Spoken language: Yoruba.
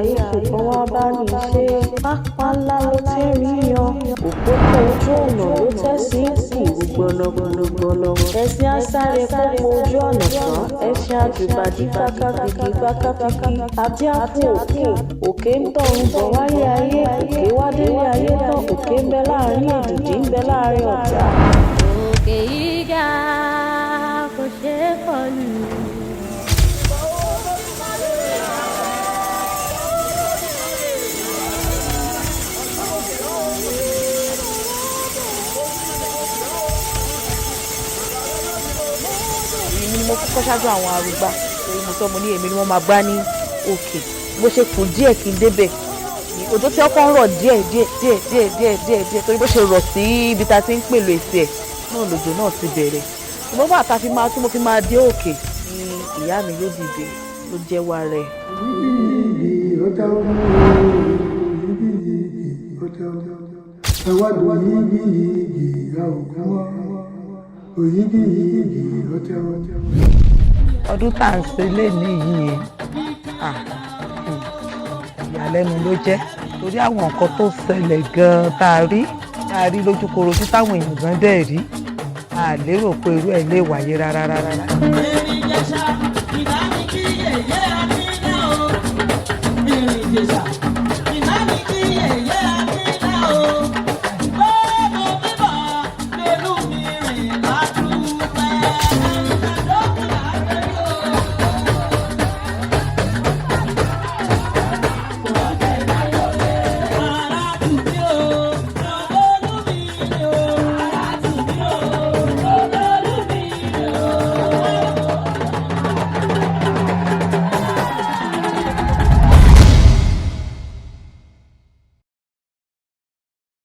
Ayé ṣùgbọ́n wá bá ní ṣe pápá ńlá ló ti ń rí yan òpópó ojú ọ̀nà ló tẹ̀sí ń kù gbọ̀nàgbọ̀nàgbọ̀nà. Ẹṣin á sáré pópó ojú ọ̀nà tán, ẹṣin àjùbàdí fákáfìkì fákáfìkì àti àfún òkè òkè ń tọ̀run bọ̀ wáyé ayé òkè wá délé ayé tán, òkè ń bẹ láàrin èdìdí, ń bẹ láàrin ọ̀tá. Òkè gíga kò ṣeé kọlù. Èmi ni mo kọ́kọ́ ṣáájú àwọn arúgbá, torí mo sọ, mo ní èmi ni wọ́n máa gbá ní òkè. Bó ṣe kù díẹ̀ kí n débẹ̀, òjò tí ọkọ̀ ń rọ̀ díẹ̀ díẹ̀ díẹ̀ díẹ̀ díẹ̀ díẹ̀ díẹ̀, torí bó ṣe rọ̀ sí ibi tá a ti ń pèlò èsì ẹ̀ náà lòjò náà ti bẹ̀rẹ̀. Ṣùgbọ́n bá ta fi máa tí mo fi máa dé òkè ni ìyá mi ló dìde, ló jẹ́wọ́ ara ẹ̀. Yìgì ó tẹ́ ó yìgì yìgì ó tẹ́ ó ẹwàdùn yìgì yìgì a ò kú mọ́ òyìgì yìgì ó tẹ́ ó. Ọdún tá à ń ṣe lénìí yìí, ìyàlẹ́nu ló jẹ́, torí àwọn nǹkan tó ṣẹlẹ̀ gan-an tá a rí lójúkorojú, táwọn èèyàn gan dẹ̀ rí, a lérò pé irú ẹ̀ lè wáyé rárá rárá. Ìrìn Ìjẹ̀ṣà, ìbámi kí yèyé Amínà o. Ìrìn Ìjẹ̀ṣà, ìbámi kí yèyé.